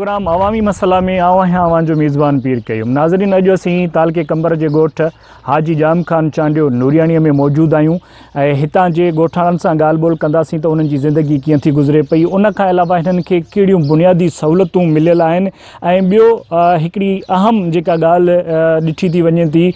Programme عوامي مسئلا ۾ آئون آهيان اوهان جو ميزبان پير قيوم. ناظرين اڄ اسين تعلقي قمبر جي ڳوٺ حاجي ڄام خان چانڊيو نورياڻي ۾ موجود آهيون ۽ هتان جي ڳوٺاڻن سان ڳالهه ٻولهه ڪنداسين ته انهن جي زندگي ڪيئن ٿي گذري پئي، ان کان علاوه هنن کي ڪهڙيون بنيادي سهولتون مليل آهن ۽ ٻيو هڪڙي اهم جيڪا ڳالهه ڏٺي ٿي وڃي ٿي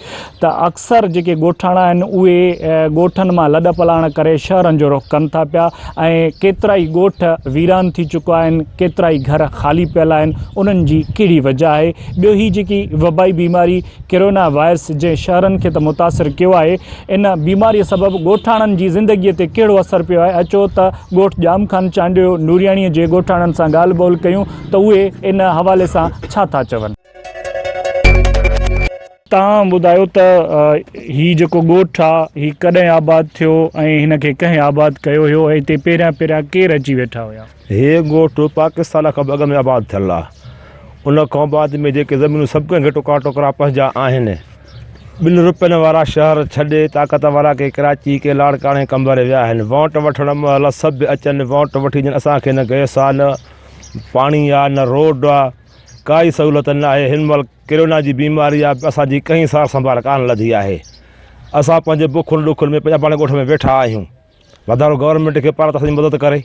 ته اڪثر جيڪي ڳوٺاڻا آهن اهي ڳوٺن مان لڏ پلاڻ ڪري شهرن جو رخ ڪن ٿا پيا ۽ ڪيترائي ڳوٺ ويران ٿي چڪا آهن، ڪيترائي گهر خالي پيل آهن، انهن جي ڪهڙي وجه آهي؟ ٻيو هي جيڪي وبائي بيماري ڪرونا وائرس جنهن شهرن کي ته متاثر ڪيو آهي ان بيماري سبب ڳوٺاڻن جي زندگي تي ڪهڙو اثر پيو آهي؟ اچو ته ڳوٺ ڄام خان چانڊيو نورياڻي جي ڳوٺاڻن سان ڳالهه ٻولهه ڪيون ته اهي ان حوالي سان ڇا ٿا چون. توهان ٻڌايو ته هي جيڪو ڳوٺ آ هي ڪڏهن آباد ٿيو ۽ هن کي ڪنهن آباد ڪيو هيو ۽ هتي پهريان پهريان ڪير اچي ويٺا هيا؟ هي ڳوٺ پاڪستان کان به اڳ ۾ آباد ٿيل آ. ان کان بعد ۾ جيڪي زمينون سڀ ڪنهن کي ٽڪرا ٽڪرا پنهنجا آهن. ٻن روپين وارا شهر ڇڏي طاقت وارا ڪي ڪراچي ڪي لاڙڪاڻي قمبر ويا آهن. وونٽ وٺڻ مهل سڀ اچن وونٽ وٺي وڃن اسان کي نه گئس آ نه پاڻي آ نه روڊ آ ڪائي سهولت ناهي. هن مهل ڪرونا جي بيماري آ اسان جي ڪنهن سار سنڀال ڪانه لڌي آهي. اسان پنهنجي بکن ڏکن ۾ پنهنجا پاڻ ڳوٺ ۾ ويٺا آهيون. واڌارو گورنمينٽ کي پارت اسان جي مدد ڪري.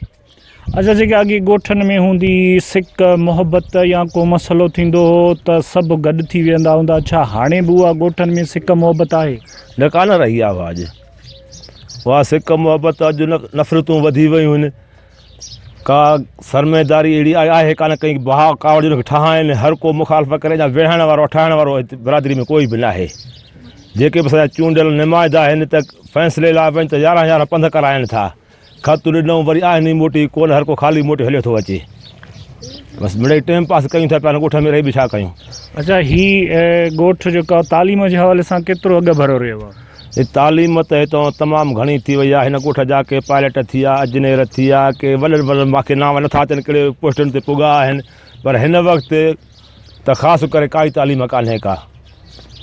اچا جيڪي اڳي ڳوٺن ۾ هوندي سڪ محبت يا ڪو مسئلو ٿيندو هو ته سڀ گڏ ٿي ويهندا هوندا ڇا هاڻي به اها ڳوٺن ۾ سڪ محبت آهي؟ نه ڪانه رهي آهي اها اڄ اها سڪ محبت اڄ نفرتون وڌي ويون آهن ڪا سرمائيداري اهڙي آهي ڪانه ڪنهن بها ڪاوڙ جي ٺاهائن هر ڪو مخالفت ڪري يا ويڙهائڻ وارو ٺاهڻ وارو برادري ۾ ڪوئي به ناهي جيڪي به اسان جا چونڊيل نمائندا آهن ته فيصلي لاء وڃ ته يارهن يارهن پنڌ ڪرائن ٿا خط ڏنو وري آهن ئي موٽي ڪونه هر ڪو خالي موٽي هليو ٿو اچي بس مڙئي ٽيم پاس ڪيون ٿا پيا ڳوٺ ۾ رهي به ڇا ڪيون. اچا هي ڳوٺ جيڪو تعليم جي حوالي سان ڪيترو اڳ ڀرو رهيو آهي؟ هي تعليم ته هتان تمام گهڻي ٿي وئي آهي هن ڳوٺ جا ڪي پائلٽ ٿي ويا اجنير ٿي ويا ڪي وڏن وڏن مان کي نانء نٿا اچن ڪهڙي پوسٽن تي پڳا آهن پر هن وقت ته خاص ڪري ڪائي تعليم ڪانهي ڪا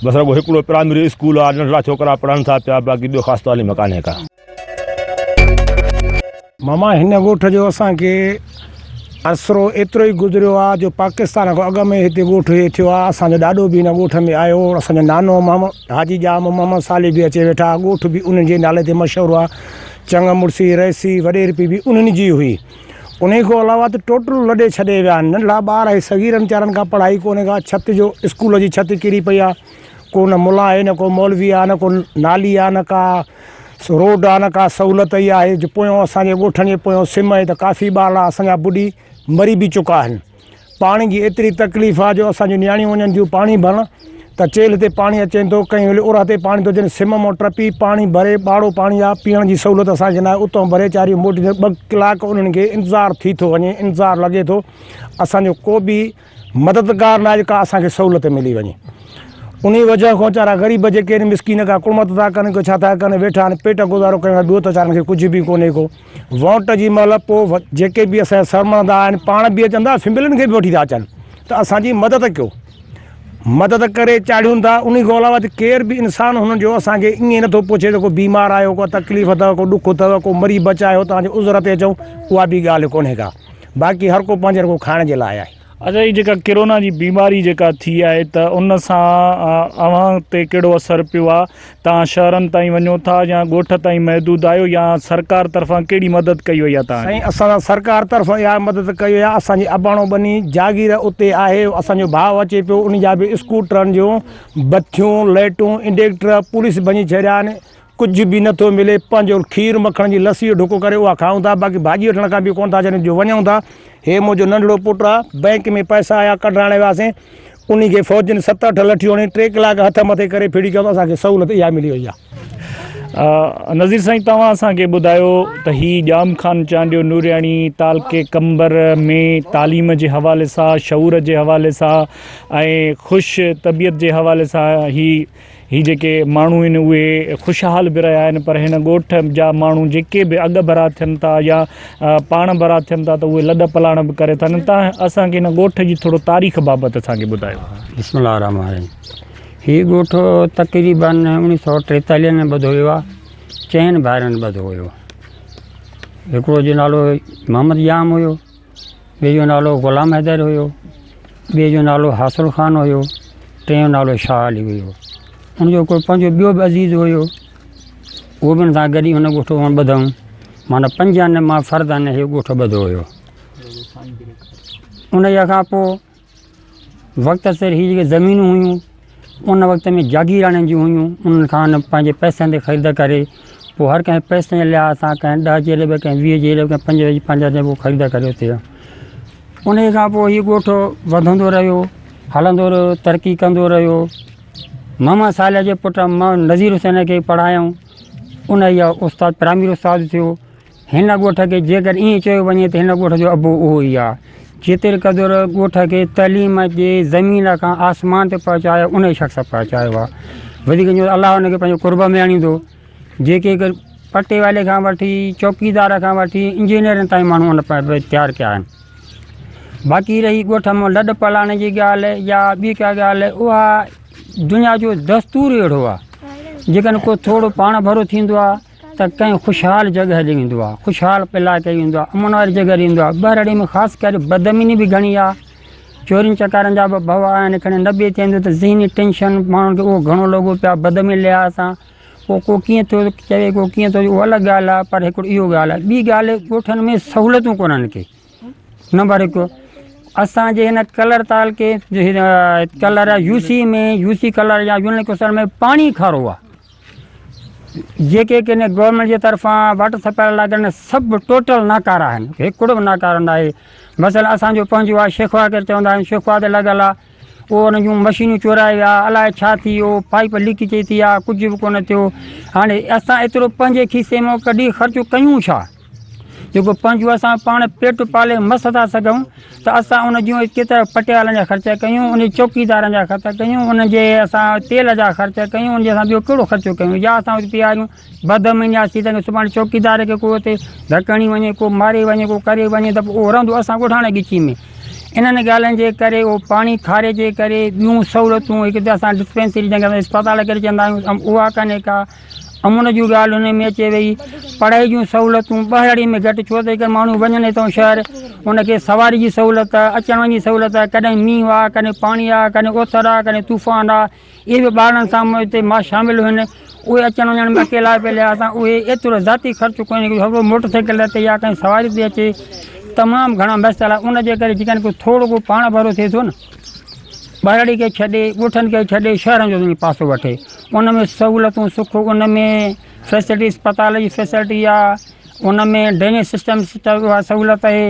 بس رڳو هڪڙو پرائمري اسڪول آهي ننڍڙا ڇوڪرا پڙهن ٿا پيا باقي ٻيو خاص تعليم ڪانهي ڪا. ماما هن ڳوٺ جو اسان کي عرصو ايترو ئي گذريو آ جو پاڪستان کان اڳ ۾ هتي ڳوٺ هي ٿيو آ اسان جو ڏاڏو به هن ڳوٺ ۾ آيو هو اسان جو نانو محمد حاجي ڄام محمد صالح به اچي ويٺا ڳوٺ به انهن جي نالي تي مشهور آ چڱ مڙسي رئيسي وڏيرپي به انهن جي هئي انهي کان علاوه ته ٽوٽل لڏي ڇڏي ويا آهن ننڍڙا ٻار اهي صغيرن ويچارن کان پڙهائي ڪونهي ڪا ڇت جو اسڪول جي ڇت ڪري پئي آ ڪو نه ملا آهي نه ڪو مولوي آ نه ڪو نالي آ نه ڪا روڊ آ نه ڪا سهولت ئي آهي جو پويون اسان جي ڳوٺن جي پويون سم آهي ته ڪافي ٻارڙا اسان جا ٻڏي مري به چڪا آهن پاڻي جي ايتري تڪليف آ جو اسان جون نياڻيون وڃن ٿيون پاڻي ڀرڻ ته چيلهه تي پاڻي اچين ٿو ڪنهن ويل ارهه تي پاڻي ٿو اچين سم مان ٽپي پاڻي ڀري ٻاڙو پاڻي آ پيئڻ جي سهولت اسان کي ناهي اتان ڀري چاريون موٽي ٻه ڪلاڪ انهن کي انتظار ٿي ٿو وڃي انتظار لڳي ٿو اسان جو ڪو به مددگار نه آهي جو ڪا اسان کي سهولت ملي وڃي انهي وجهه کان ويچارا غريب جيڪي آهن مسڪين ڪا ڪڙمت ٿا ڪن ڪو ڇا ٿا ڪن ويٺا آهن پيٽ گذارو ڪرڻ ٻيو ته ويچارن کي ڪجهه به ڪونهي ڪو ووٽ جي مهل پوء جيڪي به اسان جا سرمندا آهن پاڻ به اچن ٿا فيملين کي به وٺي ٿا اچن ته اسان جي مدد ڪيو مدد ڪري چاڙهيون ٿا انهي کان علاوه ته ڪير به انسان هنن جو اسان کي ائين نٿو پڇي ته ڪو بيمار آهيو ڪا تڪليف اٿو ڪو ڏک اٿو ڪو مري بچايو توهان جي عذر تي اچون اها به ڳالهه ڪونهي ڪا باقي هر ڪو پنهنجي رڳو کائڻ جي لاء آهي. اچا هي جيڪا ڪرونا جي بيماري جيڪا ٿي آهي ته ان سان اوهان تي ڪهڙو اثر پيو آهي توهان شهرن تائين وڃو ٿا يا ڳوٺ تائين محدود آهيو يا سرڪار طرفان ڪهڙي مدد ڪئي وئي آهي توهان جي؟ سائين اسان سان سرڪار طرفان اها مدد ڪئي وئي آهي اسان جي اباڻو ٻني جاگير اتي آهي اسان جو ڀاء اچي پيو ان جا به اسڪوٽرن جون بتيون لائٽون انڊيڪٽر پوليس ڀڃي ڇڏيا آهن ڪجهه به نه ٿو ملي، پنهنجو کير مکڻ جي لسي جو ڍڪ ڪري اها کائون ٿا، باقي ڀاڄي وٺڻ کان به ڪونه ٿا ڇڏين جو وڃون ٿا. هي منهنجو ننڍڙو پٽ آ، بئنڪ ۾ پئسا آيا ڪڍرائڻ وياسين، انهي کي فوجين ست اٺ لٺيون هڻي ٽي ڪلاڪ هٿ مٿي ڪري ڦڙي ڪيو ته اسان کي سهولت اها ملي وئي آ. نذير سائين توهان اسان کي ٻڌايو ته هي ڄام خان چانڊيو نورياڻي تعلقي قمبر ۾ تعليم جي حوالي سان شعور جي حوالي سان ۽ خوش طبيعت جي حوالي سان هي هي جيڪي ماڻهو آهن اهي خوشحال به رهيا آهن پر هن ڳوٺ جا ماڻهو جيڪي به اڳ ڀرا ٿين ٿا يا پاڻ ڀرا ٿين ٿا ته اهي لڏ پلاڻ به ڪري ٿا تان اسان کي هن ڳوٺ جي ٿورو تاريخ بابت اسان کي ٻڌايو. بسم الله الرحمن الرحيم هي ڳوٺ تقريبن اوڻيهه سؤ ٽيتاليهن ۾ ٻڌو ويو آهي چئن ڀائرن ٻڌو هيو هڪڙو جو نالو محمد ڄام هيو ٻئي جو نالو غلام حيدر هيو. ٻئي جو نالو حاصل خان هيو، ٽئين جو نالو شاهه علي هيو. ان جو هڪڙو پنهنجو ٻيو به عزيز هيو، اهو به ان سان گڏ ئي هن ڳوٺ ٻڌائون. معنيٰ پنجن مان فردن هي ڳوٺ ٻڌو هيو. انهيء کان پوء وقت سر هي جيڪي زمينون هيون ان وقت ۾ جاگيراڻين جون هيون انهن کان هن پنهنجي پئسن تي خريد ڪري پوء هر ڪنهن پئسن جي لحاظ سان ڪنهن ڏهه جي رپئي ڪنهن ويهه جي رپئي ڪنهن پنج جي پنج جي پوء خريد ڪري اتي انهيء کان پوء هي ڳوٺ وڌندو رهيو هلندو رهيو ترقي ڪندو رهيو محمد صالح جي پٽ نذير حسين کي پڙهايائون انهيء استاد پرائمري استاد ٿيو هن ڳوٺ کي جيڪر ائين چيو وڃي ته هن ڳوٺ جو ابو اهو ئي آهي. جيتري قدر ڳوٺ کي تعليم جي زمين کان آسمان تي پهچايو انهي شخص پهچايو آهي. وڌيڪ جو الله ان کي پنهنجي قرب ۾ آڻيندو. جيڪي پٽيوالي کان وٺي چوڪيدار کان وٺي انجنيئرن تائين ماڻهو ان تيار ڪيا آهن. باقي رهي ڳوٺ مان لڏ پلاڻ جي ڳالهه يا ٻي ڪا ڳالهه اها دنيا جو دستور اهڙو آهي. جيڪڏهن ڪو ٿورو پاڻ ڀرو ٿيندو آهي. ته ڪنهن خوشحال جڳهه ڏي ويندو آهي، خوشحال علائقي ويندو آهي، امن واري جڳهه ڏي ويندو آهي، ٻهراڙي ۾ خاص ڪري بدامني به گهڻي آهي، چورين چڪارين جا به ڀؤ آهن، کڻي نه به ٿيندو ته ذهني ٽينشن ماڻهن کي اهو گهڻو لڳو پيو آهي بدامني لحاظ سان پوء ڪو ڪيئن ٿو چوي ڪو ڪيئن ٿو اهو الڳ ڳالهه آهي پر هڪڙو اهو ڳالهه آهي ٻي ڳالهه ڳوٺن ۾ سهولتون ڪونهن ڪي نمبر هڪ اسان جي هن ڪلر تعلقي ڪلر يو سي ۾ يو سي ڪلر يا يونين ڪائونسل ۾ پاڻي کارو آهي جيڪي ڪن گورنمينٽ جي طرفان واٽر سپلاء لاء ڪن سڀ ٽوٽل ناڪارا آهن هڪڙو به ناڪارو نه آهي مثلا اسان جو پنهنجو آهي شيخوا ڪري چوندا آهن شيخوا تي لڳل آهي اهو ان جون مشينون چورائي ويا الائي ڇا ٿي ويو پائپ ليڪ چئي ٿي آ ڪجهه به ڪونه ٿيو هاڻي اسان ايترو پنهنجي کيسي مان ڪڍي خرچ ڪيون ڇا جيڪو پنهنجو اسان پاڻ پيٽ پالي مس ٿا سگهون ته اسان ان جون ڪيترا پٽيوالن جا خرچ ڪيون ان چوڪيدارن جا خرچ ڪيون ان جي اسان تيل جا خرچ ڪيون ان جي اسان ٻيو ڪهڙو خرچو ڪيون يا اسان اتي پياريون بدامني آ سي ته سڀاڻي چوڪيدار کي ڪو اتي ڌڪ هڻي وڃي ڪو ماري وڃي ڪو ڪري وڃي ته پوء اهو رهندو اسان ڳوٺاڻي ڳچي ۾ انهن ڳالهين جي ڪري اهو پاڻي کاري جي ڪري ٻيون سهولتون هڪ ته اسان ڊسپينسري جنهن کي اسان اسپتال ڪري چوندا آهيون اها ڪانهي ڪا امن جون ڳالهه ان ۾ اچي وئي. پڙهائي جون سهولتون ٻهراڙي ۾ گهٽ ڇو ته جيڪر ماڻهو وڃن هتان شهر ان کي سواري جي سهولت اچڻ وڃ جي سهولت ڪڏهن مينهن آ ڪڏهن پاڻي آ ڪڏهن اوٿر آ ڪڏهن طوفان آ اهي به ٻارڙن سان هتي مان شامل هن اهي اچڻ وڃڻ ۾ اڪيلا پيا لحاظ سان اهي ايترو ذاتي خرچ ڪونهي ڪو هر موٽر سائيڪل تي يا ڪنهن سواري تي اچي تمام گهڻا مسئلا ان جي ڪري جيڪڏهن ڪو ٿورو ڪو پاڻ ڀرو ٿئي ٿو نه ٻهراڙي کي ڇڏي ڳوٺن کي ڇڏي شهرن جو وڃي پاسو وٺي ان ۾ سهولتون سک ان ۾ فيسلٽي اسپتال جي فيسلٽي آ ان ۾ ڊرينيج سسٽم اها سهولت آهي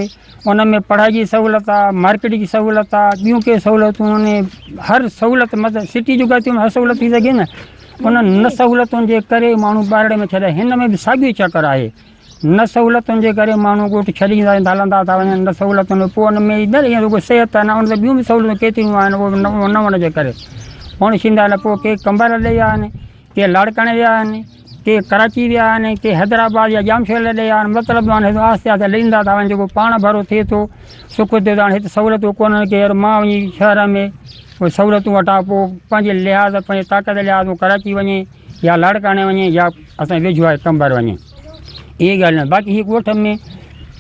ان ۾ پڙهائي جي سهولت آ مارڪيٽ جي سهولت آ ٻيون ڪي سهولتون ان هر سهولت مطلب سٽي جو ڳالهه هر سهولت ٿي سگهي نه ان نه سهولتن جي ڪري ماڻهو ٻهراڙي ۾ ڇڏي هن ۾ به ساڳيو چڪر آهي نه سهولتن جي ڪري ماڻهو ڳوٺ ڇڏيندا آهن هلندا ٿا وڃن نه سهولتن ۾ پوء ان ۾ نه ائين رڳو صحت نه ان ۾ ٻيون به سهولتون ڪيتريون آهن اهي نه هئڻ جي ڪري ماڻهو ڇڏيندا آهن پوء ڪي قمبر لڏي ويا آهن ڪي لاڙڪاڻي ويا آهن ڪي ڪراچي ويا آهن ڪي حيدرآباد يا ڄامشوري لڏي ويا آهن مطلب هاڻي آهستي آهستي لڏيندا ٿا وڃن جيڪو پاڻ ڀرو ٿئي ٿو سک ٿئي ٿو هاڻي هت سهولتون ڪونهن ڪي يار مان وڃي شهر ۾ سهولتون وٺان پوء پنهنجي لحاظ پنهنجي طاقت لحاظ ڪراچي وڃي يا لاڙڪاڻي وڃي يا اسان جي ويجهو آهي قمبر وڃي اهي ڳالهيون آهن باقي هي ڳوٺ ۾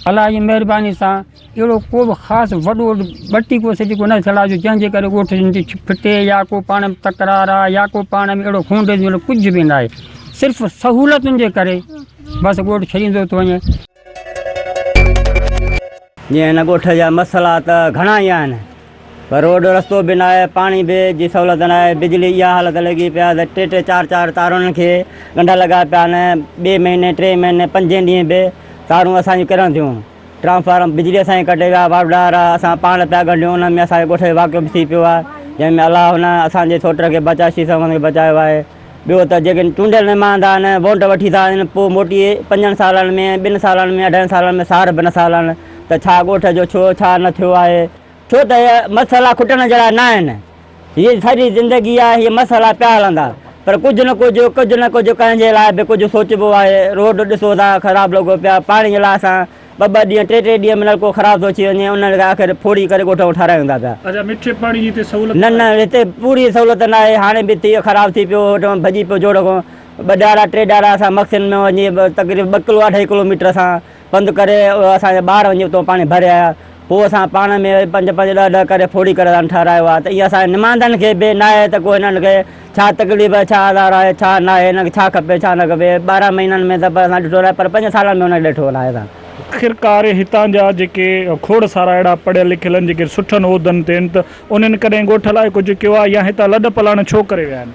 الله جي مهرباني سان اهڙو ڪو به خاص وڏو ٻٽي ڪو سٽي ڪو نه ٿيل آهي جو جنهن جي ڪري ڳوٺ ڦٽي يا ڪو پاڻ ۾ تڪرار آهي يا ڪو پاڻ ۾ اهڙو خون ريزي ڪجهه به نه آهي صرف سهولتن جي ڪري بس ڳوٺ ڇڏيندو ٿو وڃي. جيئن هن ڳوٺ جا مسئلا ته گهڻا ئي آهن پر روڊ رستو به ناهي، پاڻي به جي سهولت ناهي، بجلي اها حالت لڳي پئي آهي ته ٽي ٽي چار چار تارن کي ڳنڍ لڳا پيا آهن، ٻئي مهيني ٽئين مهيني پنجين ڏينهن به تارون اسان جون ڪرن ٿيون، ٽرانسفارم بجلي اسان جي ڪٽي ويا، واڍا وارا اسان پاڻ پيا ڳنڍيون، ان ۾ اسان جي ڳوٺ جو واقعو به ٿي پيو آهي، جنهن ۾ الله هن اسان جي سوٽ کي بچائي شيخ احمد کي بچايو آهي. ٻيو ته جيڪي چونڊيل نمائندا آهن ووٽ وٺي ٿا وڃن پوء موٽي پنجن سالن ۾ ٻن سالن ۾ اڍائن سالن ۾ سار به نٿا لهن ته ڇا ڳوٺ جو ڇو ڇا نه ٿيو آهي ڇو ته اهي مسئلا کٽڻ جهڙا نه آهن هي سڄي زندگي آهي هي مسئلا پيا هلندا پر ڪجهه نه ڪجهه ڪجهه نه ڪجهه ڪنهن جي لاء به ڪجهه سوچبو آهي روڊ ڏسو ٿا خراب لڳو پيا پاڻي لاء اسان ٻه ٻه ڏينهن ٽي ٽي ڏينهن ۾ نلڪو خراب ٿو ٿي وڃي ان کي آخر ڦوڙي ڪري ڳوٺ ۾ ٺارايون ٿا پيا. اچا مٺي پاڻي جي هتي سهولت نه نه هتي پوري سهولت نه آهي هاڻي به ٿي خراب ٿي پيو هو ڀڄي پيو جوڙ کان ٻه ڏهاڙا ٽي ڏهاڙا اسان مخزن ۾ وڃي تقريبن ٻه ڪلو اڍائي ڪلو ميٽر اسان پنڌ ڪري اسان جا ٻار وڃي اتو پاڻي ڀري آيا. پوء اسان پاڻ ۾ پنج پنج ڏهه ڏهه ڪري ڦوڙي ڪري اسان ٺهرايو آهي ته ايئن اسان جي نمائندن کي به ناهي ته ڪو هنن کي ڇا تڪليف آهي ڇا آزار آهي ڇا ناهي هنن کي ڇا کپي ڇا نه کپي 12 مهينن ۾ ته اسان ڏٺو ناهي پر پنج سالن ۾ هنن کي ڏٺو ناهي اسان. آخرڪار هتان جا جيڪي کوڙ سارا اهڙا پڙهيل لکيل آهن جيڪي سٺن عهدن تي آهن ته انهن ڪڏهن ڳوٺ لاء ڪجهه ڪيو آهي يا هتان لڏ پلاڻ ڇو ڪري ويا آهن؟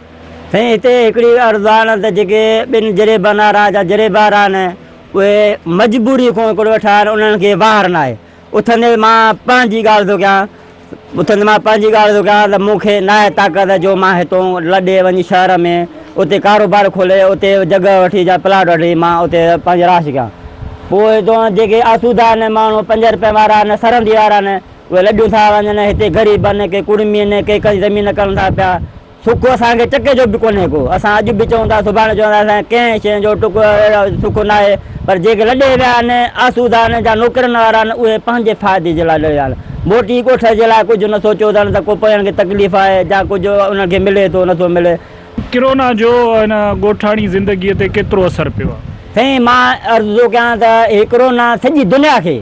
سائين هتي هڪڙي عرض آهي نه ته جيڪي ٻن جريبن وارا يا جريب وارا آهن اهي مجبوري کان هڪڙو ويٺا آهن انهن کي واهر ناهي اٿندي مان پنهنجي ڳالهه ٿو ڪيان اٿندي مان پنهنجي ڳالهه ٿو ڪيان ته مون کي ناهي طاقت جو مان هتون لڏي وڃي شهر ۾ اتي ڪاروبار کولي اتي جڳهه وٺي يا پلاٽ وٺي مان اتي پنهنجي رهائش ڪيان پوء هتون جيڪي آسودا آهن ماڻهو پنج رپين وارا آهن سرندي وارا آهن اهي لڏيون ٿا وڃن هتي غريب آهن ڪي ڪڙمي آهن ڪي ڪنهن زمين ڪن ٿا پيا سک اسان کي چڪي جو به ڪونهي ڪو. اسان اڄ به چئون ٿا، سڀاڻي چوندا اسان کي ڪنهن شيء جو ٽڪ اهڙو سک ناهي، پر جيڪي لڏي ويا آهن، آسودا آهن يا نوڪرين وارا آهن، اهي پنهنجي فائدي جي لاء لڏي ويا آهن. موٽي ڳوٺ جي لاء ڪجهه نه سوچيو اٿن ته ڪو پوين کي تڪليف آهي يا ڪجهه انهن کي ملي ٿو نٿو ملي. ڪرونا جو هن ڳوٺاڻي زندگيء تي ڪيترو اثر پيو آهي؟ سائين مان عرض ٿو ڪيان ته هي ڪرونا سڄي دنيا کي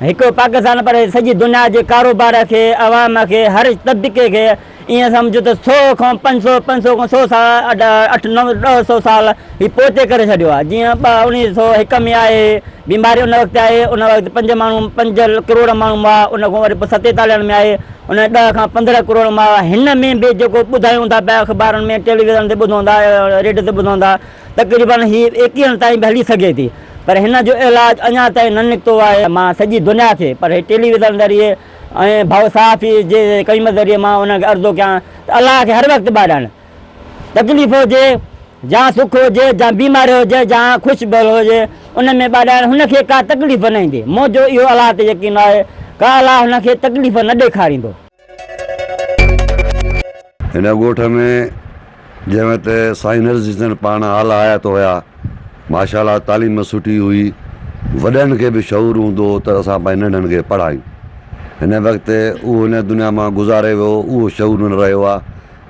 هڪ پاڪستان پر سڄي دنيا جي ڪاروبار کي، عوام کي، هر طبقي کي ائين سمجهو ته سو کان پنج سو، پنج سو کان سو سال، اٺ نو ڏهه سو سال هي پوئتي ڪري ڇڏيو آهي. جيئن ٻه اڻويهه سو هڪ ۾ آئي بيماري ان وقت آئي ان وقت پنج ماڻهو پنج ڪروڙ ماڻهو مئا ان کان وري پوء ستيتاليهن ۾ آئي ان ڏهه کان 15 ڪروڙ مئا هن ۾ به جيڪو ٻڌايون ٿا پيا اخبارن ۾ ٽيليويزن تي ٻڌون ٿا ريڊيو تي ٻڌون ٿا تقريبن هي ايڪيهن تائين به هلي سگهي ٿي پر هن جو علاج اڃا تائين نه نڪتو آهي. مان سڄي دنيا کي پر هي ٽيليويزن ذريعي ۽ ڀائو صحافي جي قيمت ذريعي مان انهن کي عرض ٿو ڪيان ته الله کي هر وقت ٻاڏائن تڪليف هجي يا سک هجي يا بيماري هجي يا خوش بل هجي ان ۾ ٻاڏائڻ هن کي ڪا تڪليف نه ايندي منهنجو اهو الله تي يقين آهي ڪا الله هن کي تڪليف نه ڏيکاريندو. هن ڳوٺ ۾ جنهن وقت سائين نرس جن پاڻ اعليٰ حيات هيا، ماشاء الله تعليم سٺي هئي، وڏن کي به شعور هوندو هو ته اسان پنهنجي ننڍن کي پڙهايون. هن وقت اهو هن دنيا مان گذاري ويو، اهو شعور نه رهيو آهي.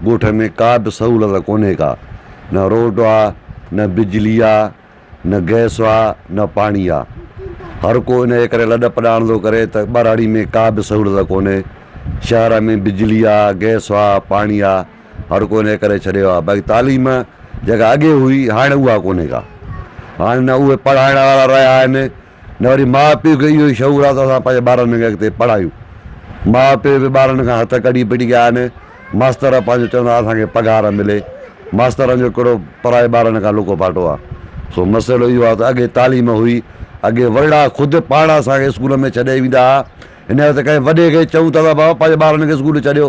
ڳوٺ ۾ ڪا به سهولت ڪونهي ڪا، نه روڊ آ، نه بجلي آ، نه گئس آ نه پاڻي آ. هر ڪو انهيء ڪري لڏ پڏاڻ ٿو ڪري ته ٻهراڙي ۾ ڪا به سهولت ڪونهي. شهر ۾ بجلي آ، گئس آ، پاڻي آ، هر ڪو انهيء ڪري ڇڏي ويو آ. باقي تعليم جيڪا اڳي هئي هاڻي اها ڪونهي ڪا. هاڻي نه اهي پڙهائڻ وارا رهيا آهن نه وري ماء پيء کي اهو ئي شعور آ ته اسان پنهنجي ٻارن کي اڳتي پڙهايون. ماء پيء به ٻارن کان هٿ ڪڍي پٽي ويا آهن. ماستر پنهنجو چوندا اسان کي پگهار ملي. ماسترن جو ڪهڙو پرائي ٻارن کان لڪو ڦاٽو آ. سو مسئلو اهو آ ته اڳي تعليم هئي. اڳي وڏڙا خود پاڻ اسان کي اسڪول ۾ ڇڏي ويندا ها. هن وقت ڪنهن وڏي کي چئون ٿا ته بابا پنهنجي ٻارن کي اسڪول ڇڏيو.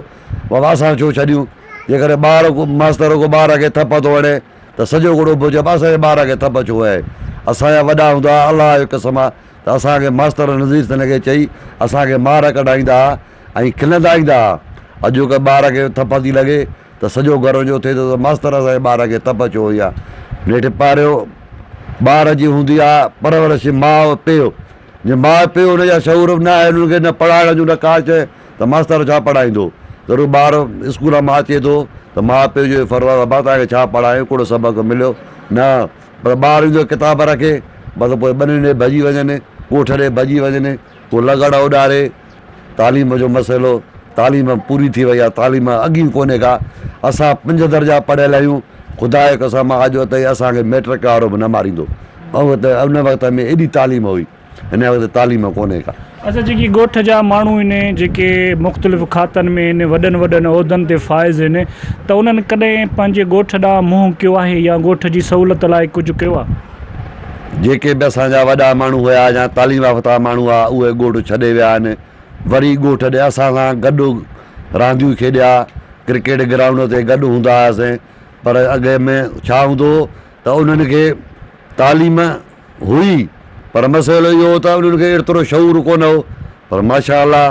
بابا اسان ڇو ڇڏيون. جيڪڏهن ٻار ڪو ماستر ڪو ٻار کي ٿڦ ٿو هڻي ته سڄو ڳوٺ اڀو چئي اسان جي ٻار کي ٿڦ ڇو هنئي. اسان جا وڏا هوندا ها الله جو قسم آ ته اسان کي ماستر نذير سن کي چئي اسان کي مار ڪڍائيندا ها. ۽ کلندا ايندا ها. اڄوڪي ٻار کي ٿڦ ٿي لڳي ته سڄو گهر جو ٿئي ٿو ته ماستر اسان جي ٻار کي ٿڦ ڇو هئي آ. نيٺ پاريو ٻار جي هوندي آ پرورش ماء پيء جي ماء پيء ان جا شعور به نه آهن انهن کي نه پڙهائڻ جو نه ڪا شيء ته ماستر ڇا پڙهائيندو. ضرور ٻار اسڪول مان اچي ٿو ته ماء پيء جو فرض آ ته ابا توهان کي ڇا پڙهايو ڪهڙو سبق مليو نه پر ٻار ايندو ڪتاب رکي بس پوء ٻنين ڏي ڀڄي وڃن ڳوٺ ڏي ڀڄي وڃن ڪو لغڙ اڏاري تعليم جو مسئلو، تعليم پوري ٿي وئي آهي، تعليم اڳي ڪونهي ڪا، اسان پنج درجا پڙهيل آهيون، خدا جو قسم آهي اڄ تائين اسان کي ميٽرڪ وارو به نه ماريندو، ان وقت ۾ ايڏي تعليم هئي، هن وقت تعليم ڪونهي ڪا. اچا جيڪي ڳوٺ جا ماڻهو آهن جيڪي مختلف کاتن ۾ آهن وڏن وڏن عهدن تي فائز آهن ته انهن ڪڏهن پنهنجي ڳوٺ ڏانهن منهن ڪيو آهي يا ڳوٺ جي سهولت لاء ڪجهه ڪيو آهي؟ جيڪي به اسان جا وڏا ماڻهو هيا يا تعليم يافته ماڻهو هئا اهي ڳوٺ ڇڏي ويا آهن وري ڳوٺ ڏي اسان سان گڏ رانديون کيڏيا ڪرڪيٽ گرائونڊ تي گڏ هوندا هئاسين پر اڳي ۾ ڇا هوندو هو ته انهن کي تعليم هئي پر مسئلو اهو هو ته انهن کي ايترو شعور ڪونه هو پر ماشاء الله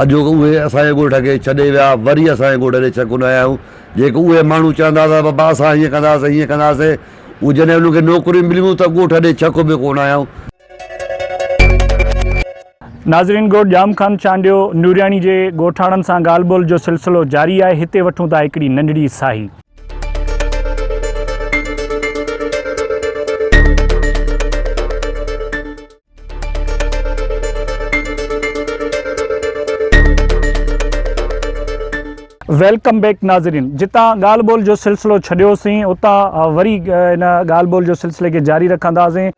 اڄ اهي اسان جي ڳوٺ کي ڇڏي ويا وري اسان جي ڳوٺ ڏي ڇڪ نه آيا آهيون جيڪي اهي ماڻهو چوندا هئا بابا اسان هيئن ڪنداسين هيئن ڪنداسين اهي جڏهن انهن کي نوڪريون مليون ته ڳوٺ ڏي ڇڪ به ڪونه آيائون. ناظرين ڳوٺ ڄام خان چانڊيو نورياڻي جي ڳوٺاڻن سان ڳالهه ٻولهه جو سلسلو جاري آهي هتي وٺون ٿا هڪڙي ننڍڙي ساهي. Welcome back ناظرين جتان ڳالهه ٻولهه جو سلسلو ڇڏيوسين اتان وري ان ڳالهه ٻولهه جو سلسلي کي جاري رکنداسين.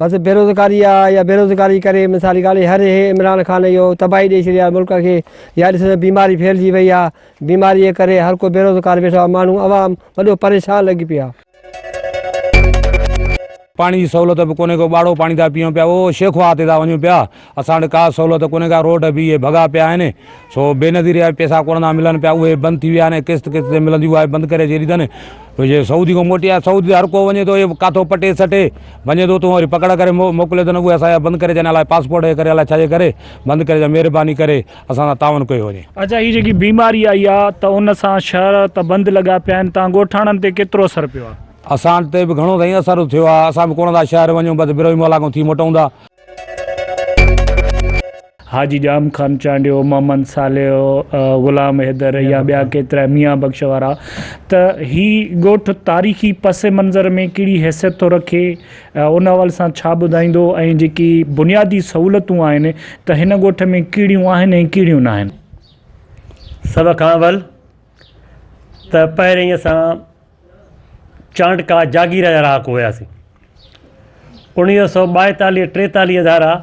بس بيروزگاري آ يا بيروزگاري ڪري مثالي ڳالهه هر هي عمران خان اهو تباهي ڏئي ڇڏي آ ملڪ کي يا ڏس ته بيماري ڦهلجي وئي آ بيماري جي ڪري هر ڪو بيروزگار ويٺو آ ماڻهو عوام وڏو پريشان لڳي پيو آ. پاڻي جي سهولت به ڪونهي ڪو ٻاڙو پاڻي ٿا پيئون پيا اهو شيخ واهه تي ٿا وڃون پيا اسان وٽ ڪا سهولت ڪونهي ڪا روڊ به اهي ڀڳا پيا آهن سو بينظير جا پيسا ڪونه ٿا ملن پيا اهي بند ٿي ويا آهن قسط قسط تي ملندي اها بند ڪري ڇڏي اٿن جي سعودي کان موٽي آيا سعودي هر ڪو وڃي ٿو اهي ڪاٿو پٽي سٽي وڃي ٿو تون وري پڪڙ ڪري موڪلي اٿن اهي اسان جا بند ڪري ڇڏيا الائي پاسپورٽ جي ڪري الائي ڇا جي ڪري بند ڪري ڇڏيا مهرباني ڪري اسان سان تعاون ڪيو وڃي. اچا هي جيڪي بيماري آئي آ ته ان سان شهر ته بند لڳا پيا آهن تان ڳوٺاڻن تي ڪيترو اثر پيو آ؟ اسان تي به گهڻو سائين اثر ٿيو آ اسان به ڪونه ٿا شهر وڃون بس بروهي محلا کان ٿي موٽون ٿا. حاجي ڄام خان چانڊيو، محمد صالح، غلام حيدر يا ٻيا ڪيترا ميان بخش وارا ته هي ڳوٺ تاريخي پس منظر ۾ ڪهڙي حيثيت ٿو رکي ان حوالي سان ڇا ٻڌائيندو ۽ جيڪي بنيادي سهولتون آهن ته هن ڳوٺ ۾ ڪهڙيون آهن ۽ ڪهڙيون ناهن. سڀ کان اول ته پهرين اسان چانڊڪا جاگير جا رهاڪو هياسين. 1942 ٽيتاليهه ڌارا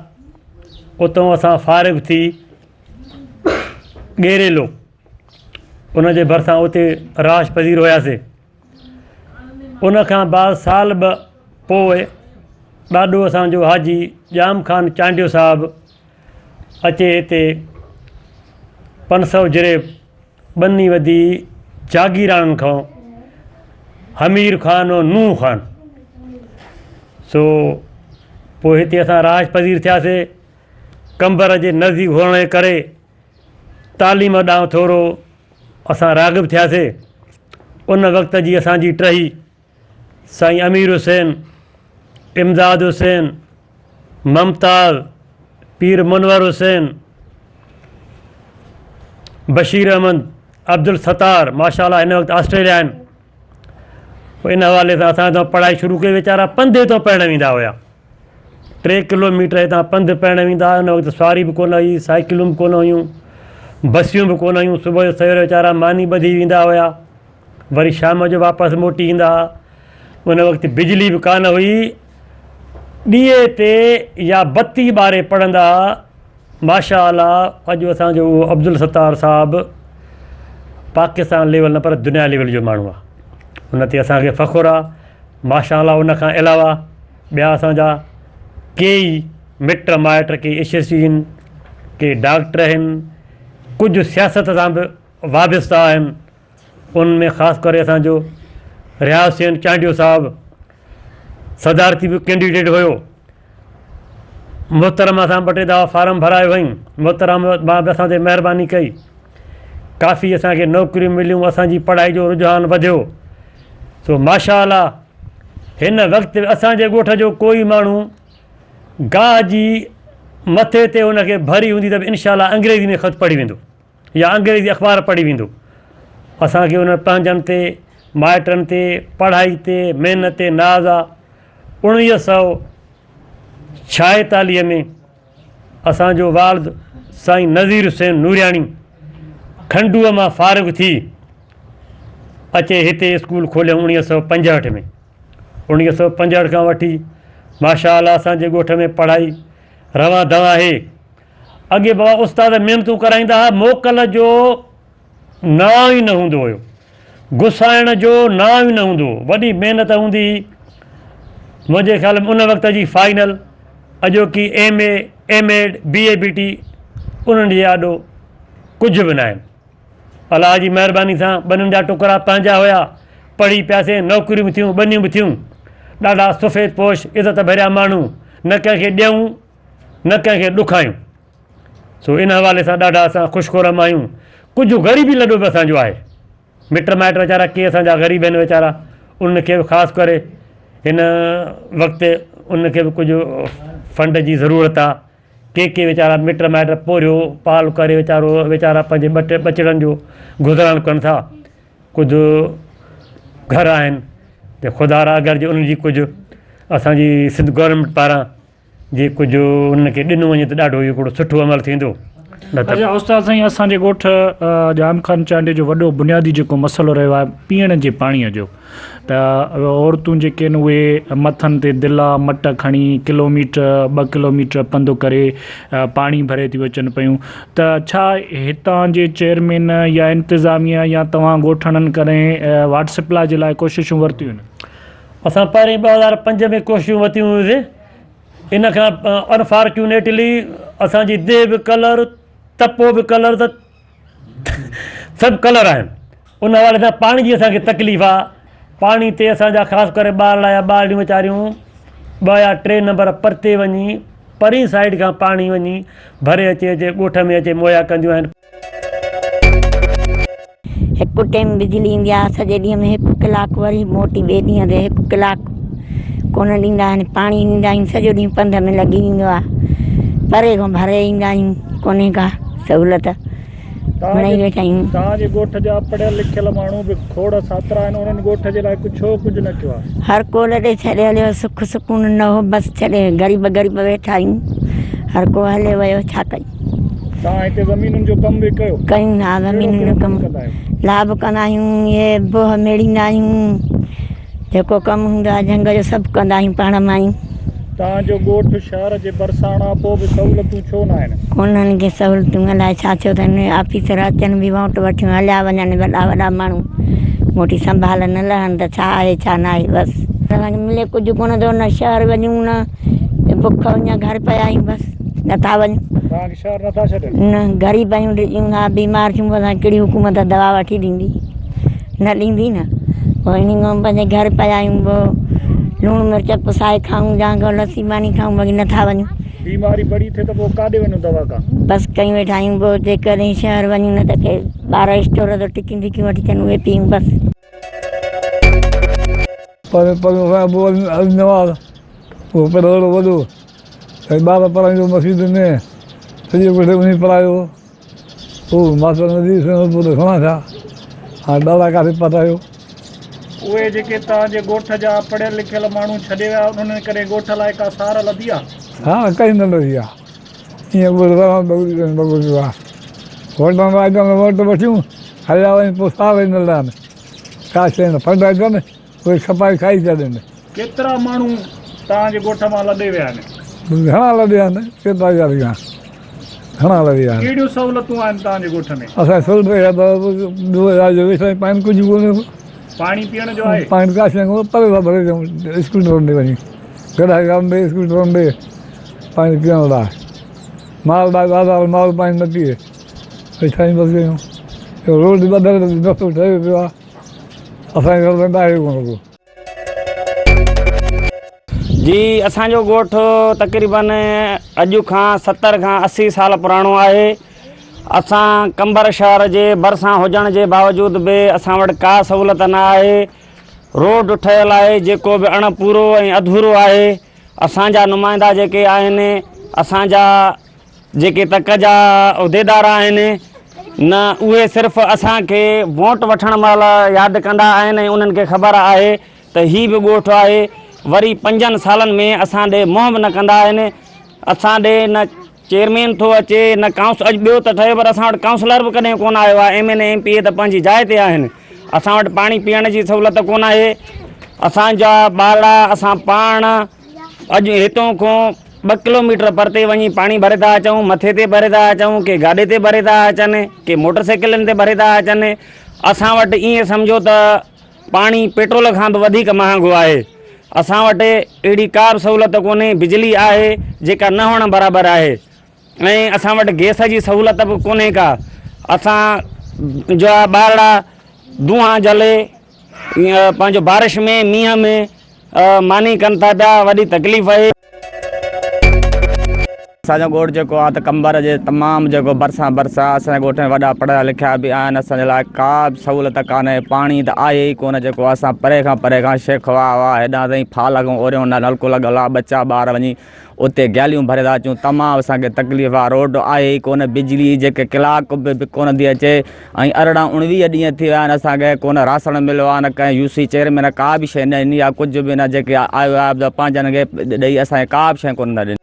اتان اسان فارغ ٿي ڳيريلو ان جي ڀرسان اتي رهائش پذير هياسين. ان کان بعد سال ٻه پوء ڏاڏو اسان جو حاجي ڄام خان چانڊيو صاحب اچي هتي 500 جريب ٻني وڌي جاگيراڻن کان حمير خان و نوح خان سو پوء هتي اسان رهائش پذير ٿياسي. قمبر جي نزديڪ هئڻ جي ڪري تعليم ڏانهن ٿورو اسان راغب ٿياسي. ان وقت جي اسان جي ٽهي سائين امير حسين، امداد حسين، ممتاز، پير منور حسين، بشير احمد، عبدالستار ماشاء الله هن وقت آسٽريليا آهن. پوء ان حوالي سان اسان هتان پڙهائي شروع ڪئي ويچارا پنڌ هتان پڙهڻ ويندا هيا. ٽي ڪلو ميٽر هتان پنڌ پڙهڻ ويندا هئا. ان وقت سواري به ڪونه هئي، سائيڪلون به ڪونه هيون، بسيون به ڪونه هيون. صبح جو سوير ويچارا ماني ٻڌي ويندا هيا، وري شام جو واپس موٽي ايندا هئا. ان وقت بجلي به ڪانه هئي، ڏيئي تي يا بتي ٻاري پڙهندا هئا. ماشاء الله اڄ اسان جو اهو عبدالستار صاحب پاڪستان ليول نه پر دنيا ليول جو ماڻهو آهي. ان تي اسان کي فخر آهي. ماشاء الله ان کان علاوه ٻيا اسان جا ڪيئي مٽ مائٽ ڪي ايس ايس سي آهن، ڪي ڊاڪٽر آهن، ڪجهه سياست سان به وابسته آهن. ان ۾ خاص ڪري اسان جو رياض حسين چانڊيو صاحب صدارتي به ڪينڊيڊيٽ هيو. محترمه سان ٻه ٽي دفعا فارم ڀرايو هئائين. محترمه به اسان تي مهرباني ڪئي. ڪافي اسان کي نوڪريون مليون، اسان جي پڙهائي جو رجحان وڌيو. سو ماشاء الله هن وقت به اسان جي ڳوٺ جو ڪوئي ماڻهو گاهه جي مٿي تي ان کي ڀري هوندي ته به انشاء الله انگريزي ۾ خط پڙهي ويندو يا انگريزي اخبار پڙهي ويندو. اسان کي انهن پنهنجن تي، مائٽن تي، پڙهائي تي، محنت تي ناز آ. 1946 ۾ اسان جو والد سائين نذير حسين نورياڻي کنڊوء مان فارغ ٿي اچي هتي اسڪول کوليائون 1965 ۾. 1965 کان وٺي ماشاء الله اسان جي ڳوٺ ۾ پڙهائي روان دوان آهي. اڳي بابا استاد محنتون ڪرائيندا ها، موڪل جو نانء ئي نه هوندو هيو، گسائڻ جو نانء ئي نه هوندو هو، وڏي محنت هوندي هئي. منهنجي خيال ۾ ان وقت جي فائنل اڄوڪي M A, M Ed, B A, B T انهن جي آڏو ڪجهه به ناهن. الله جي مهرباني سان ٻنين جا ٽڪرا پنهنجا هيا، پڙهي پياسين، نوڪريون به ٿيون، ٻنيون به ٿيون. ڏاڍا سفيد پوش، عزت ڀريا ماڻهو، نه ڪنهن کي ڏيون نه ڪنهن کي ڏکايون. سو ان حوالي سان ڏاڍا اسان خوش خورم آهيون. ڪجهه غريبي لڏو به اسان جو آهي. مٽ مائٽ ويچارا ڪي اسان جا غريب آهن ويچارا، انهن کي به خاص ڪري هن وقت انهن کي به ڪجهه فنڊ جي ضرورت آهي. ڪي ڪي ويچارا مٽ مائٽ پورهيو پال ڪري ويچارو ويچارا پنهنجي ٻٽ ٻچڙن جو گذران ڪن ٿا. ڪجهه گهر آهن ته خدا را اگر جي انهن جي ڪجهه اسان جي سنڌ گورنمينٽ پاران جي ڪجهه انهن کي ڏنو وڃي ته ڏاڍو هڪڙو سٺو عمل ٿيندو. نه ته. اچا استاد سائين اسان جي ڳوٺ ڄام خان چانڊيي جو وڏو بنيادي جيڪو مسئلو رهيو آهي پيئڻ جي پاڻي جو ته عورتون جيڪي آهن اهي مٿن تي دلا مٽ کڻي ڪلوميٽر ٻه ڪلوميٽر پنڌ ڪري پاڻي ڀري ٿيون اچن پيون ته ڇا هتان جي چيئرمين يا انتظاميا يا توهان ڳوٺاڻن ڪڏهن واٽر سپلاء جي لاء ڪوششون ورتيون آهن؟ اسان پهرين 2005 ۾ ڪوششون ورتيون هيون سي ان کان انفارچونيٽلي اسان جي ديهه به ڪلر تپو به ڪلر ته سڀ ڪلر آهن ان حوالي سان پاڻي جي اسان کي تڪليف آ پاڻي تي اسان جا خاص ڪري ٻارڙا يا ٻارڙيون ويچاريون ٻه يا ٽي نمبر پرتي وڃي پرين سائيڊ کان پاڻي وڃي ڀري اچي اچي ڳوٺ ۾ اچي مهيا ڪنديون آهن. هڪ ٽيم بجلي ايندي آهي سڄي ڏينهن ۾ هڪ ڪلاڪ وري موٽي ٻئي ڏينهن تي هڪ ڪلاڪ ڪونه ڏيندا آهن پاڻي ڏيندا آهيون سڄو ڏينهن پنڌ ۾ لڳي ويندو آهي پري کان ڀري ايندا آهيون ڪونهي ڪا سهولت مڙئي ويٺا آهيون. توهان جي ڳوٺ جا پڙهيل لکيل ماڻهو به کوڙ ساترا آهن انهن ڳوٺ جي لاء ڇو ڪجهه نه ڪيو آهي. هر ڪو لڏي ڇڏي هليو سک سڪون نه هو بس ڇڏي غريب غريب ويٺا آهيون هر ڪو هليو ويو ڇا ڪيون. توهان هتي زمينن جو ڪم به ڪيو. ڪيون ها زمينن جو ڪم لاڀ ڪندا آهيون اهي بوهه ميڙيندا آهيون. جيڪو ڪم هوندو آهي جهنگ جو سڀ ڪندا آهيون پاڻ مان ئي. توهان جو ڳوٺ شهر جي ڀرساڻ آ پوء به سهولتون ڇو نه آهن؟ ڪونهن ڪي سهولتون الائي ڇا ٿيو اٿن آفيسر اچن به ووٽ وٺيون هليا وڃن وڏا وڏا ماڻهو موٽي سنڀال نه لهن ته ڇا آهي ڇا نه آهي بس. اسان کي ملي ڪجهه ڪونه ٿو نه شهر وڃون نه بک اڃ گهر پيا آهيون بس نٿا وڃون. توهان کي شهر نٿا ڇڏين؟ نه غريب آهيون ڊڄون ٿا بيمار ٿيون اسان کي ڪهڙي حڪومت دوا وٺي ڏيندي. نه ڏيندي نه. پوء انهي کان پنهنجي گهر پيا آهيون پوء لوڻ مرچ پسائي کائون يا ڪو لسي پاڻي کائون باقي نه ٿا وڃون. بيماري بڙي ٿئي ته پوء ڪاڏي وڃون دوا ڪا. بس ڪيون ويٺا آهيون پوء جيڪڏهن شهر وڃون نه ته ڪي ٻار اسٽور تان ٽڪيون ڦڪيون وٺي اچن اهي پيئون بس. پر پر ابو علي نواز اهو پڙهيل وڏو ۽ ٻار پڙهائيندو مسجد ۾ سڄي ڳوٺ انهي پڙهايو. هو ماستر نذير سندس پٽ سهڻا ٿيا. هاڻي ڏاڏا ڪاٿي پهتايو. اهي جيڪي توهان جي ڳوٺ جا پڙهيل لکيل ماڻهو ڇڏي ويا انهن ڪڏهن ڳوٺ لاء ڪا سار لڌي آ؟ ها ڪنهن نه لڌي آ. ائين ڳوٺ رهان بگو پيو آ. ووٽن لاء اچن ته ووٽ وٺيون هليا وڃن پوء سار ئي نه لهن. ڪا شيء نه فنڊ اچن اهي کپائي کائي ڇڏين. ڪيترا ماڻهو توهان جي ڳوٺ مان لڏي ويا آهن؟ گهڻا لڏيا آهن، ڪيترا يار گهڻا گهڻا لڏيا آهن. ڪهڙيون سهولتون آهن توهان جي ڳوٺ ۾؟ اسان کي سهولت اها ته ٻيو رات جو ويٺا آهيون پاڻي ڪجهه ڪونهي ڪو. پاڻي پيئڻ جو آهي؟ پاڻي ڪا شيء ڪونهي پري ٿا ڀري اچون اسڪوٽرن تي وڃي گڏهه گارن تي اسڪوٽرن تي پاڻي پيئڻ لاء مال لاء بازار مال پاڻي نه پيئي ويٺا آهيون بس ڪيون روڊ ٻڌل رستو ٺهيو پيو آهي. اسان جي گهر ۾ ٻاهر ڪونه ڪو. جي اسان جو ڳوٺ تقريبن اڄ کان 70 کان 80 سال پراڻو آهي اسان قمبر شهر جي ڀرسان هجڻ جي باوجود به اسان وٽ ڪا سهولت نه آهي روڊ ٺهيل آهي جيڪو به اڻ پورو ۽ اڌورو آهي اسان جا نمائندا جيڪي آهن اسان جا جيڪي تڪ جا عهديدار آهن نه اهي صرف اسان کي ووٽ وٺڻ مهل ياد ڪندا آهن ۽ انهن کي خبر آهي ته هي به ڳوٺ آهي وري پنجن سالن ۾ اسان ڏي منهن به نه ڪندا آهن اسان ڏي نه چيئرمين ٿو اچي نه ڪائونس اڄ ٻيو ته ٺهيو پر اسان وٽ ڪائونسلر به ڪڏهن ڪونه آيو آهي M N A M P A ته پنهنجي جاء تي آهن اسان وٽ پاڻي پيئڻ جي سهولت ڪونه آهي اسان جا ٻارڙا اسان پاڻ اڄ هتون کان ٻه ڪلوميٽر پرتي وڃي پاڻي ڀري ٿا اچون، مٿي تي ڀري ٿا اچون، ڪي گاڏي تي ڀري ٿا اچن، ڪي موٽر سائيڪلن تي ڀري ٿا اچن. اسان وٽ ائين سمجهو ته پاڻي پيٽرول کان به وڌيڪ مهانگو آهي. اسان وٽ اهڙي ڪا به سهولت ڪونهي، بجلي آهي جيڪا نه هئڻ برابر آهي ۽ اسان وٽ گئس جي سهولت به ڪونهي ڪا. اسان جا ٻارڙا دونهان جهلي پنهنجو بارش ۾ مينهن ۾ ماني ڪن ٿا پيا وڏي تڪليف آهي. اسان جو ڳوٺ جيڪو آ ته قمبر جي تمام جيڪو ڀرسان ڀرسان اسان جي ڳوٺ ۾ وڏا پڙهيا لکيا به آهن اسان جي لاء ڪا به سهولت ڪانهي پاڻي ته آهي ئي ڪونه جيڪو اسان پري کان پري کان شيخ واهه واهه هيڏانهن تائين ڦال کان اوريون نلڪو لڳل آ ٻچا ٻار وڃي اتي گيليون ڀري ٿا اچون تمام اسان کي تڪليف آ روڊ آهي ئي ڪونه بجلي جيڪي ڪلاڪ به ڪونه ٿي اچي ۽ 18 اڻويهه ڏينهن ٿي ويا آهن اسان کي ڪونه راشڻ مليو آهي نه ڪنهن يو سي چيئرمين ڪا به شيء نه ڏني آهي ڪجهه به نه جيڪي آيو آهي پنهنجن کي ڏئي اسان کي ڪا به شيء ڪونه ٿا ڏين.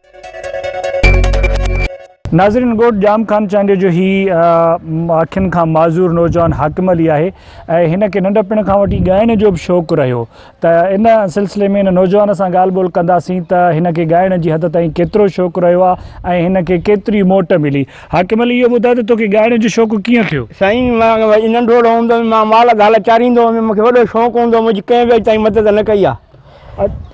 ناظرين ڳوٺ ڄام خان چانڊيو جو هي اکين کان معذور نوجوان حاڪم علي آهي ۽ هن کي ننڍپڻ کان وٺي ڳائڻ جو به شوق رهيو ته ان سلسلي ۾ هن نوجوان سان ڳالهه ٻولهه ڪنداسين ته هن کي ڳائڻ جي حد تائين ڪيترو شوق رهيو آهي ۽ هن کي ڪيتري موٽ ملي. حاڪم علي اهو ٻڌاء ته توکي ڳائڻ جو شوق ڪيئن ٿيو؟ سائين مان وري ننڍڙو هوندو هوم مان مال گهال چاريندو هوم مونکي وڏو شوق هوندو هو منهنجي ڪنهن به اڄ تائين مدد نه ڪئي آهي.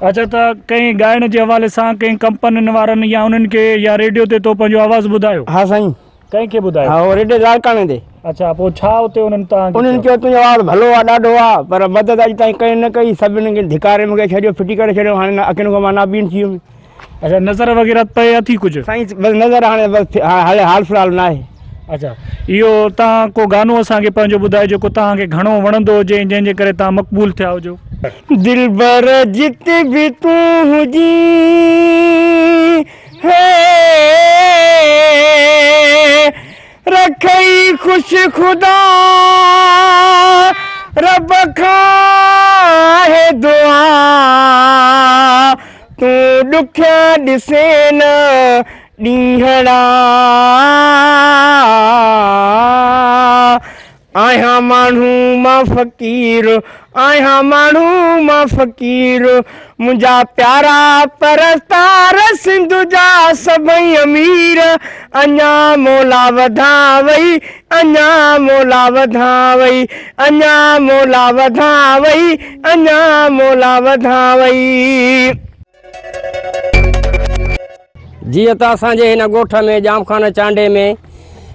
اڇا ته ڪنهن ڳائڻ جي حوالي سان ڪنهن ڪمپنين وارن يا انهن کي يا ريڊيو تي تو پنهنجو آواز ٻڌايو؟ ها سائين. ڪنهن کي ٻڌايو؟ ها ريڊيو لاڙڪاڻي تي. اڇا پوء ڇا اتي انهن توهان کي انهن چيو تنهنجو آواز ڀلو آ ڏاڍو آ پر مدد اڄ تائين ڪنهن نه ڪئي سڀني کي ڌڪاري مونکي ڇڏيو ڦٽي ڪري ڇڏيو هاڻي نه اکين کان مان نابين ٿي ويم. اڇا نظر وغيره پئي اٿي ڪجهه؟ سائين بس نظر هاڻي بس هاڻي حال في الحال ناهي. اڇا اهو توهان ڪو گانو اسان کي پنهنجو ٻڌايو جيڪو توهان کي گهڻو وڻندو هجي ۽ جنهن جي ڪري توهان مقبول ٿيا هجو. دلبر جت به تون هجين هي رکئي خوش خدا رب کان هي دعا تون ڏکيا ڏسين نه ڏينهڙا آهيان ماڻهو مان فقير آهيان ماڻهو مان فقير منهنجا پيارا پرستار سنڌ جا سڀئي امير اڃا مولا وڌاوئي اڃا مولا وڌاوئي اڃا مولا وڌاوئي اڃا مولا وڌاوئي. جيئن ته اسان جي هن ڳوٺ ۾ ڄام خان چانڊيي ۾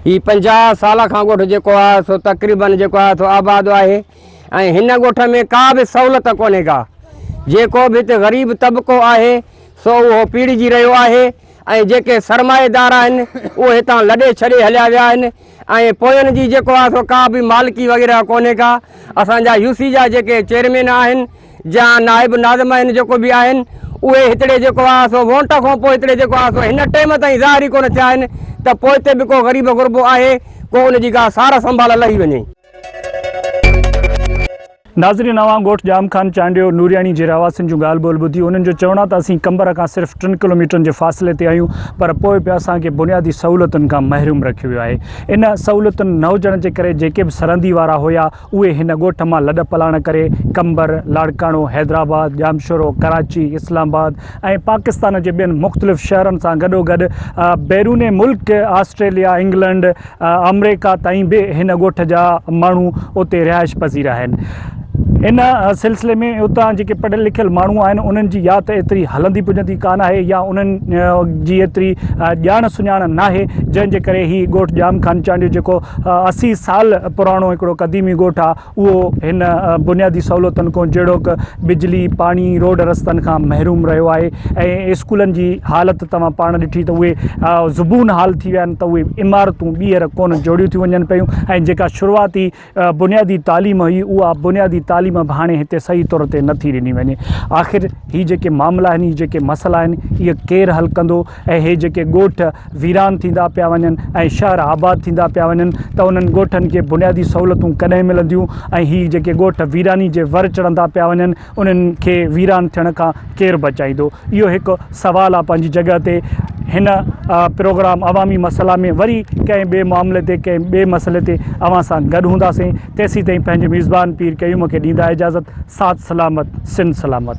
هي 50 سال کان ڳوٺ جيڪو آهي سو تقريبن جيڪو آهي سو آباد آهي ۽ هن ڳوٺ ۾ ڪا به سهولت ڪونهي ڪا جيڪو به هتي غريب طبقو آهي سو اهو پيڙجي رهيو آهي ۽ جيڪي سرمائيدار آهن اهي هتان لڏي ڇڏي هليا ويا آهن ۽ پوين جي جيڪو آهي سو ڪا به مالڪي وغيره ڪونهي ڪا اسان جا يو سي جا جيڪي چيئرمين آهن جا نائب ناظم آهن جيڪو به آهن اهي هتڙي جيڪو آهي سو وونٽ کان پوء هتڙي جيڪو آهي سو هن ٽيم تائين ظاهر ئي ڪونه ٿيا آهن ته پوئتي به ڪو غريب غربو آهي ڪو ان جي ڪا سار سنڀال لهي وڃي. ناظرين اوهان ڳوٺ ڄام خان چانڊيو نورياڻي جي رهواسين جون ڳالهه ٻولهه ٻڌي انهن جو چوڻ آهي ته اسين قمبر کان صرف 3 ڪلوميٽرن جي فاصلي تي آهيون پر پوء به اسان کي بنيادي سهولتن کان محروم رکيو ويو آهي ان سهولتن نه هجڻ جي ڪري جيڪي به سرندي وارا هيا اهي هن ڳوٺ مان لڏ پلاڻ ڪري قمبر، لاڙڪاڻو، حيدرآباد، ڄامشورو، ڪراچي، اسلام آباد ۽ پاڪستان جي ٻين مختلف شهرن سان گڏوگڏ بيرون ملڪ آسٽريليا، انگلنڊ، آمريڪا تائين به هن ڳوٺ جا ماڻهو اتي رهائش پذير آهن. ان سلسلي ۾ اتان جيڪي پڙهيل لکيل ماڻهو آهن انهن جي يا ته ايتري هلندي پڄندي ڪانه آهي يا انهن جي ايتري ڄاڻ سڃاڻ ناهي جنهن جي ڪري هي ڳوٺ ڄام خان چانڊيو جيڪو 80 سال پراڻو هڪڙو قديمي ڳوٺ آهي اهو هن بنيادي سهولتن کان جهڙوڪ بجلي، پاڻي، روڊ رستن کان محروم رهيو آهي ۽ اسڪولن جي حالت توهان پاڻ ڏٺي ته اهي زبون حال ٿي ويا آهن ته اهي عمارتون ٻيهر ڪونه جوڙيون ٿيون وڃن پيون ۽ جيڪا شروعاتي بنيادي تعليم هئي اها بنيادي تعليم به هاڻي هتي صحيح طور تي نٿي ڏني وڃي آخر هي جيڪي معاملا آهن هي جيڪي مسئلا آهن اهي ڪير حل ڪندو ۽ هي جيڪي ڳوٺ ويران ٿيندا پيا وڃن ۽ شهر آباد ٿيندا پيا وڃن ته انهن ڳوٺن کي بنيادي سهولتون ڪڏهن ملنديون ۽ هي جيڪي ڳوٺ ويراني جي ور چڙهندا پيا وڃن انهن کي ويران ٿيڻ کان ڪير بچائيندو اهو هڪ سوال آ پنهنجي جڳهه تي هن پروگرام عوامي مسئلا ۾ وري ڪنهن ٻئي معاملي تي ڪنهن ٻئي مسئلي تي اوهان سان گڏ هونداسين تيسين تائين پنهنجي ميزبان پير قيوم کي ڏيندا اجازت ساٿ سلامت سنڌ سلامت.